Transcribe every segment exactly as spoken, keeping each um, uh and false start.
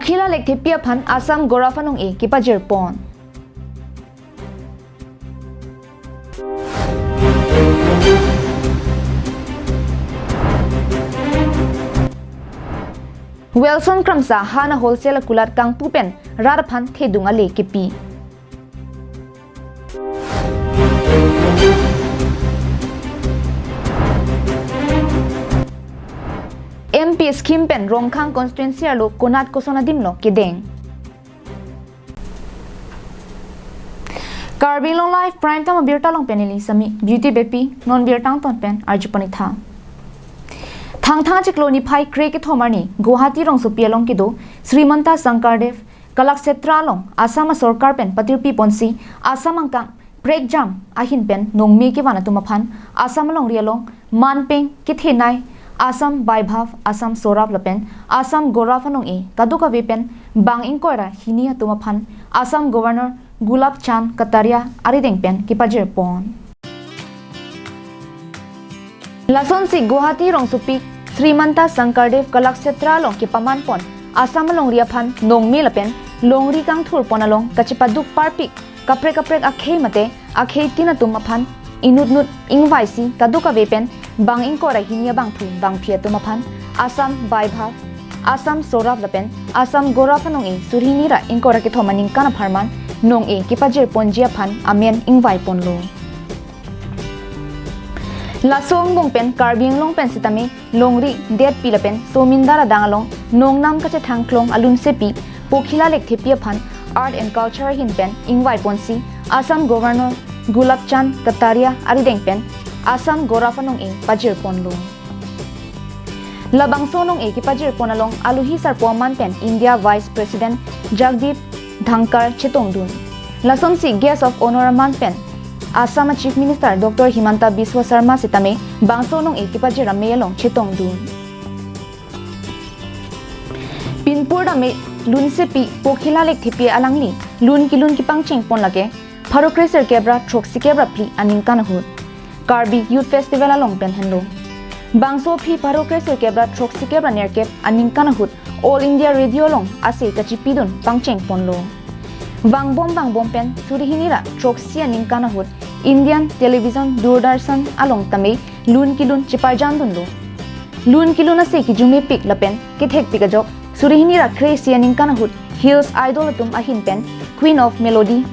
Pokhila Lekthepi aphan Assam Gaurav anong-e kepajirpon. Welson Kramsa han a wholesale akulat kangpu pen rat aphan thedung ale kepi. M P scheme pen Rongkhang constituency arlo konat koson adim lo kedeng. Karbi Anglong Live Prime Time abirta along pen neli Sami Beauty Beypi, non birta angton pen arjupon-ik tha. Thangthang chiklo niphai kre kethom arni Guwahati rongsopi along kedo Srimanta Sankardev Kalakshetra along Assam a sorkar pen patirpi ponsi Assam angkang prekjam ahin pen nongme kevan atum aphan Assam alongri along manpeng kethenei Assam Vaibhav, Assam Sourav lapen Assam Gaurav anong-e kadokave pen bang ingkoi ra hini atum aphan Assam Governor Gulab Chand Kataria arideng pen kepajirpon. Lasonsi Guwahati rongsopi Srimanta Sankardev Kalakshetra along kepamanpon Assam alongri aphan nongme lapen longri kangthurpon along kachepaduk parpik kaprek kaprek akhei mate akheitin atum aphan inutnut ingvaisi kadokave pen bang ingkoi ra hini abangphu bangphi atum aphan Assam Vaibhav, Assam Sourav lapen Assam Gaurav anong-e suri hini ra ingkoi ra kethom aningkan apharman nong-e kepajirponji aphan amen ingvaiponlo. Laso angbong pen Karbi Anglong pen sitame longri detpi lapen somindar adang along nongnam kachethangklong alunsepi Pokhila Lekthepi aphan Art and Culture ahin pen ingvaiponsi Assam Governor Gulab Chand Kataria arideng pen Assam Gaurav anong-e pajirponlo. Labangso anong-e kepajirpon along aluhi sarpo aman pen India Vice President Jagdeep Dhankhar chetongdun. Lasonsi Guest of Honour aman pen Assam a Chief Minister Doctor Himanta Biswa Sarma sitame bangso anong-e kepajir amei along chetongdun. Pinpur dame lunsepi Pokhila Lekthepi alangli lun kelun kepangchengpon lake pharo kre sirkep ra throksi kep ra phli aningkan ahut Karbi Youth Festival along pen henlo. Bangso aphi pharo kre sirkep ra throksi kep ra nerkep aningkan ahut All India Radio along ase kachipidun pangchengponlo. Vangbom vangbom pen suri hini ra throksi aningkan ahut Indian Television Doordarshan along tame lun kelun cheparjandunlo. Lun kelun ase kejumepik lapen kethekpik ajok suri hini ra kre-isi aningkan ahut Hills Idol atum ahin pen Queen of Melody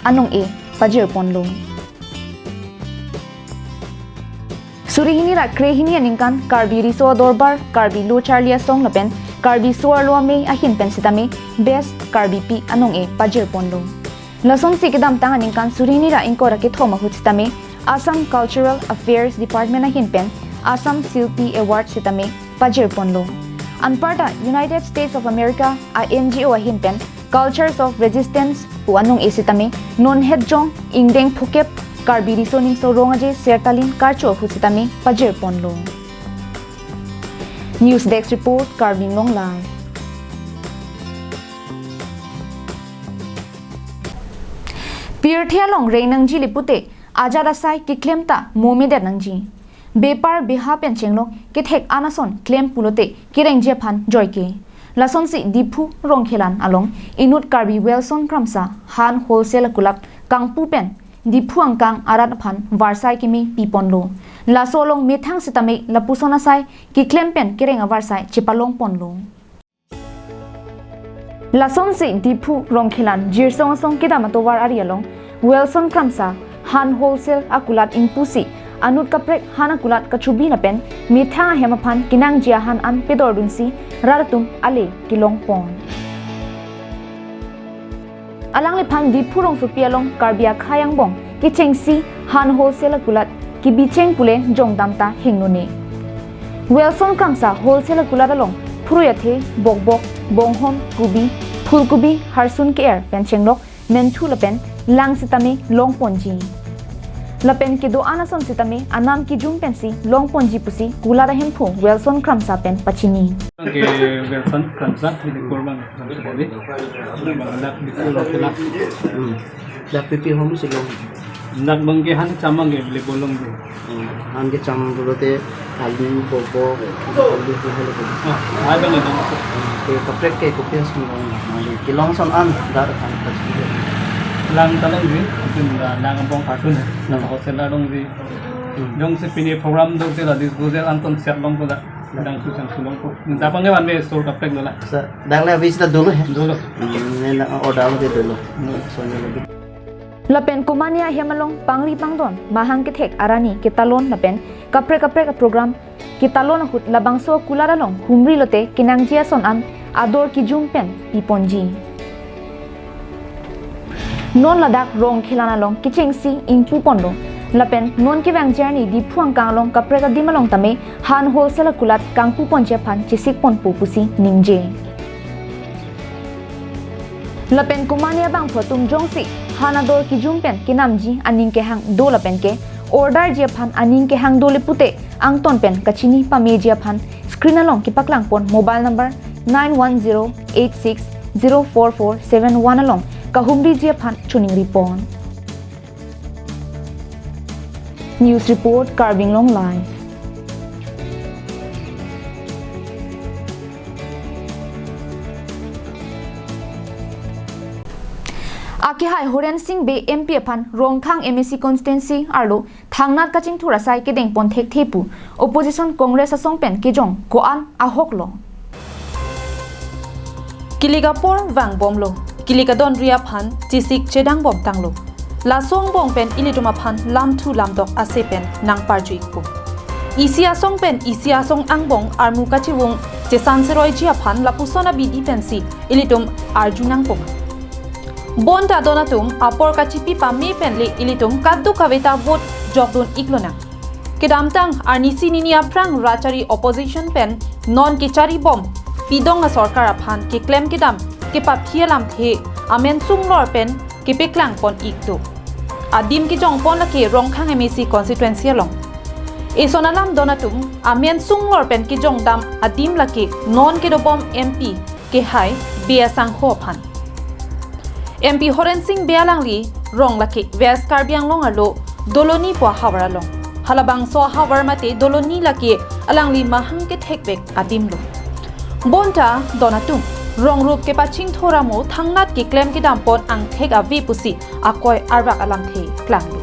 anong-e pajirponlo. Suri hini ra kre hini aningkan Karbi Riso Adorbar, Karbi Lo Charli Asong lapen Karbi So-arlo Amei ahin pen sitame Best Karbipi anong-e pajirponlo. Lasonsi kedamtang aningkan suri hini ra ingkoi ra kethom ahut sitame Assam Cultural Affairs Department ahin pen Assam Silpi Award sitame pajirponlo. Anparta United States of America a N G O ahin pen Cultures of Resistance pu anong-e sitame non hetjong ingdeng phokep Karbi Riso Nimso Rong Aje Sertalin karcho ahut sitame pajirponlo. News Desk Report, Karbi Anglong Live. Pirthe along reng nangji le pute ajat asai keklem ta momedet nangji. Bepar beha pen chenglok kethek an ason klem pulote kerengji aphan joike. Lasonsi Diphu Rongkhelan along inut Karbi Welson Kramsa han wholesale akulat kangpu pen Diphu angkang arat aphan varsai keme piponlo. Laso along methang sitame lapuson asai keklem pen kereng avarsai chepalongponlo. Lasonsi Diphu Rongkhelan Jirsong Asong kedam atovar ari along Welson Kramsa han wholesale akulat ingpusi anut kaprek han akulat kachobi lapen methang ahem aphan kenangji ahan an pedordunsi rat atum ale kelongpon. Alangliphan Diphu rongsopi along Karbi akhei angbong kechengsi han wholesale akulat kebicheng pule jongdam ta hengnone. Welson Kramsa wholesale akulat along phrui athe, bokbok, bonghom, kobi, phulkobi, harsun ke-er pen chenglok, menthu lapen lang sitame longponji. Lapen kedo-an ason sitame anam kejum pensi longponji pusi kulat ahemphu Welson Kramsa pen pachini. Ke Welson Kramsa, di Kurban Kramsa, di Kurban, dak di Kurban, dak. Hmm. Dak pipi hom si long. Dak abang ke han cham abang ke beli bolong ke. Hmm, han kecham pulote alu, bobo, alu ke halo ko. Ah, hai abang ke dong. Ke kaprek ke kopi ason long. Mali kelong ason an dar han pas. Lang ta longji, itum la lang abang kartun. Hmm. Hotel ta longji. Hmm. Jongsi pini program do te la disposal angton siat longpo da. Dang su chang su longpo. Dak abang ke van me store kaprek dola. Sa, dak le abis ta dolo he. Dolo. Hmm, ne na order lo ke dolo. Hmm. Soalnya lagi. Lapen Komania ahem along pangri pangdon, mahang kethek arani ketalon lapen kaprek kaprek aprogram ketalon ahut labangso akulat along humri lote kenangji ason an ador kejum pen piponji. Non ladak Rongkhelan along kechengsi ingpu pondo. Lapen non kevangji arni Diphu angkang along kaprek adim along tame han wholesale akulat kangpu ponji aphan chesik ponpo pusi ningje. Lapen Komania abangphu atum jongsi han ador kejum pen kenamji aning kehang do lapen ke order ji aphan aning kehang do le pute angton pen kachini pameji aphan screen along kepaklang pon mobile number nine one zero eight six zero four four seven one along kahumriji aphan choningri pon. News report, Karbi Anglong Live. Akehai Horen Sing Bey M P aphan Rongkhang M A C constituency arlo thangnat kachingthur asai kedeng pon thekthe pu opposition Congress asong pen kejong ko-an ahok lo. Kilik apor vangbomlo, kilik adonri aphan chesik chedang bomtanglo. Laso angbong pen ilitum aphan lamthu lamdok ase pen nangparju ikpo. Isi asong pen isi asong angbong armu kachivung chesan seroiji aphan lapuson abidi pensi ilitum arju nangpo ma. Bonta don atum apor kachipi pame pen le ilitum kadokave ta vote jokdun iklonang. Kedamtang arnisi nini aphrang rachari opposition pen non kechari bom pidong asorkar aphan keklem kedam kepaphi alamthe amen sunglor pen kepeklang pon ik do. Adim kejong pon lake Rongkhang M A C constituency along. Eson alam don atum amen sunglor pen kejong dam adim lake non kedobom M P kehai Bey asangho aphan. M P Horen Sing Bey alangli rong lake West Karbi Anglong arlo Doloni pu ahavar along. Halabangso ahavar mate Doloni lake alangli mahang kethek bek adim lo. Bonta don atum rong rup kepachingthur amo thangnat keklem kedam pon angthek ave pusi akoi arvak alamthe klanglo.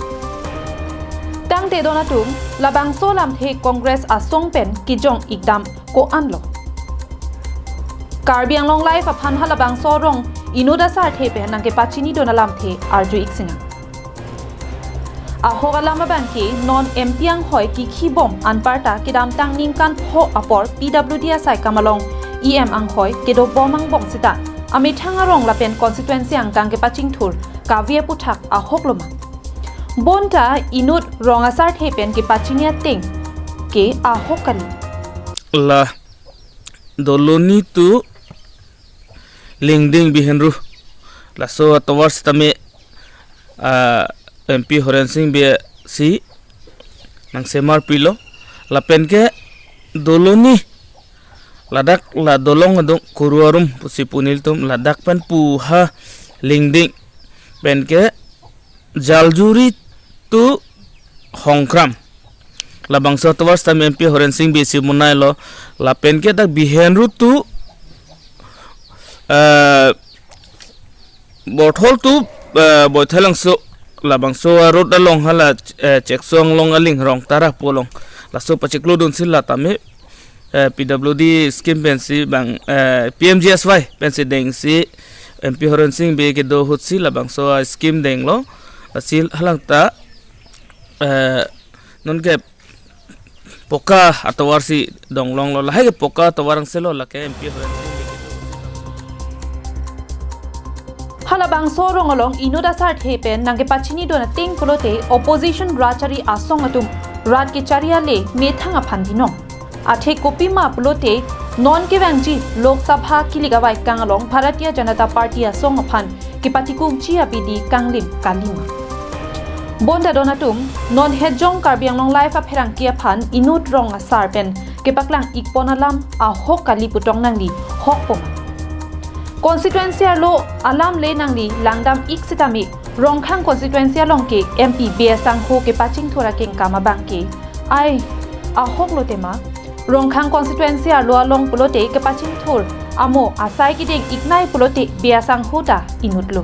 Tangte don atum labangso alamthe Congress asong pen kejong ikdam ko-an lo. Karbi Anglong Live aphan halabangso rong inut asarthe pen nangkepachini don alamthe arju ik sinang. Ahok alam abang ke non M P anghoi kikhi bom anparta kedamtang ningkan pho apor P W D asai kam along E M anghoi kedobom angbong seta amethang arong lapen constituency angkang kepachingthur kave aputhak ahok lo ma. Bonta inut rong asarthe pen kepachini ateng ke ahok kali. La Doloni to Lingding Bihenru. Laso atovar sitame, ah, M P Horen Sing Bey si nangsemar pilo. Lapen ke Doloni ladak la dolong adung Kuru Arum pusi pu nelitum ladak pen pu ha Lingding pen ke Jaljuri to Hongkram. Labangso atovar sitame M P Horen Sing Bey si monai lo lapen ke dak Bihenru to, eh, Borthol to, eh, Boithalangso labangso a-road along hala, eh, Cheksong along aling Rongtara pu along. Laso pachiklo dunsi la tame eh, P W D scheme pensi bang, eh, P M G S Y pensi dengsi M P Horen Sing Bey kedo ahut si labangso a-scheme denglo. Lasi halangta, eh, non ke poka atovar si donglonglo, lahai ke poka atovar angselo lake M P Horen Sing Bey kedo ahut si. Halabangso rong along inut asarthe pen nangkepachini don ateng pulote opposition rachari asong atum rat kechari ale methang aphan binong. Athe kopima pulote non kevangji Lok Sabha kilik avaikang along Bharatiya Janata Party asong aphan kepatikukji abidi kanglim kalima. Bonta don atum non hetjong Karbi Anglong Live apherangke aphan inut rong asar pen kepaklang ikpon alam ahok kali putong nangli hokpo ma. Constituency arlo alam le nangli langdam ik sitame Rongkhang constituency along ke M P B S Sangho kepachingthur akengkam abang ke ai ahok lo tema. Rongkhang constituency arlo along pulote kepachingthur amo asai kedeng iknai pulote B S Sangho ta inutlo.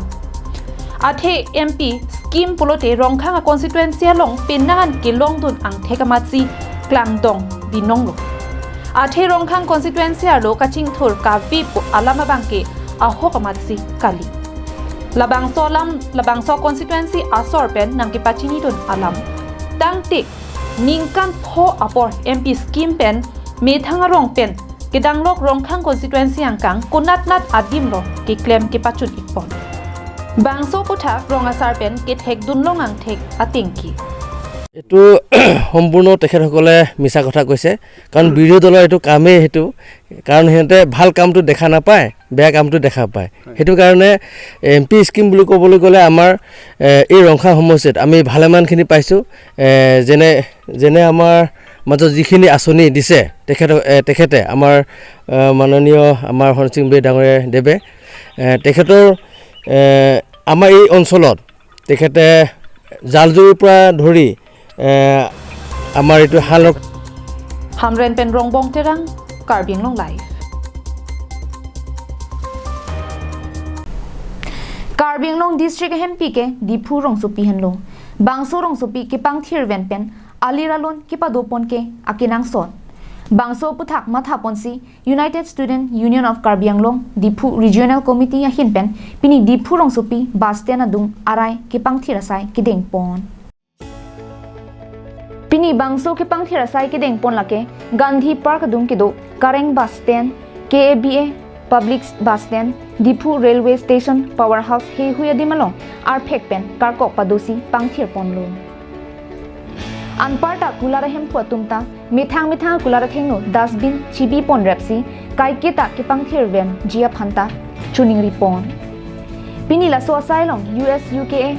Athe M P scheme pulote Rongkhang a constituency along penang an kelongdun angthek amatsi klangdong binonglo. Athe Rongkhang constituency arlo kachingthur kave pu alam abang ke ahok amatsi kali. Labangso alam, labangso constituency asor pen nangkepachinidun alam. Tangte ningkan pho apor M P scheme pen methang arong pen kedanglok Rongkhang constituency angkang konatnat adim lo keklem kepachun ikpon. Bangso aputhak rong asar pen kethekdun long angthek atengke. এইটো সম্পূৰ্ণ তেখেতসকলে মিছা কথা কৈছে, কাৰণ বিৰোধী দলৰ এইটো কামেই সেইটো, কাৰণ সিহঁতে ভাল কামটো দেখা নাপায়, বেয়া কামটো দেখা পায়। সেইটো কাৰণে এম পি স্কিম বুলি ক'বলৈ গ'লে আমাৰ এ, এই ৰংখাং সমষ্টিত আমি ভালেমানখিনি পাইছোঁ। এ, যেনে যেনে আমাৰ মাজত যিখিনি আঁচনি দিছে তেখেত এ, তেখেতে আমাৰ এ, মাননীয় আমাৰ হৰণ সিং বে ডাঙৰীয়া দেৱে এ, তেখেতৰ এ, আমাৰ এই অঞ্চলত তেখেতে জালজুৰিৰ পৰা ধৰি এ, আমাৰ এইটো হাল Hamren pen Rongbong Terang, Karbi Anglong Live. Karbi Anglong District ahempi ke Diphu rongsopi henlo. Bangso rongsopi kepangthir ven pen alir alon kepadopon ke akenangsot. Bangso aputhak mathaponsi United Student Union of Karbi Anglong Diphu Regional Committee ahin pen pini Diphu rongsopi bus stand adung arai kepangthir asai kedengpon. Pini bangso kepangthir asai kedengpon lake Gandhi Park adung kedo Kareng bus stand, K A B A public bus stand, Diphu railway station, power house heihui adim along arphek pen karkok padosi pangthirponlo. Anparta kulat ahemphu atum ta methang methang kulat athengno dustbin chibi ponrepsi kaiketa kepangthir venji aphan ta choningripon. Pini laso asai along U S U K A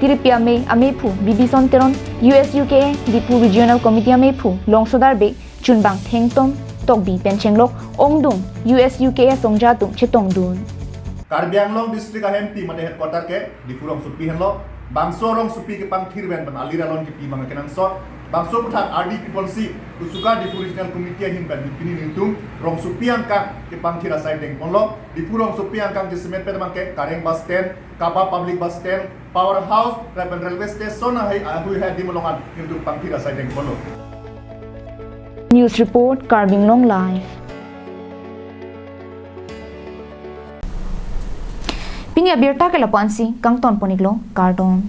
tiripi amei amephu Bibison Teron, U S U K A Diphu Regional Committee amephu Longsodar Bey chunbang thengtom tokbi pen chenglok ongdung U S U K A songja atum chetongdun. Karbi Anglong District ahempi mate headquarter ke Diphu rongsopi henlo. Bangso rongsopi kepangthir ven pen alir alon kepi mang kenangsot. Bangso aputhak ardi piponsi kusuka Diphu Regional Committee ahin pen pini ningtung rongsopi angkang kepangthir asai dengponlo. Diphu rongsopi angkang jasemet pen mang ke Kareng bus stand, Kaba public bus stand, power house, lapen railway station ahai ahui hai adim along an ningtung pangthir asai dengponlo. News report, Karbi Anglong Live. Pini abirta ke lapu-ansi kangton poniklo, kardom.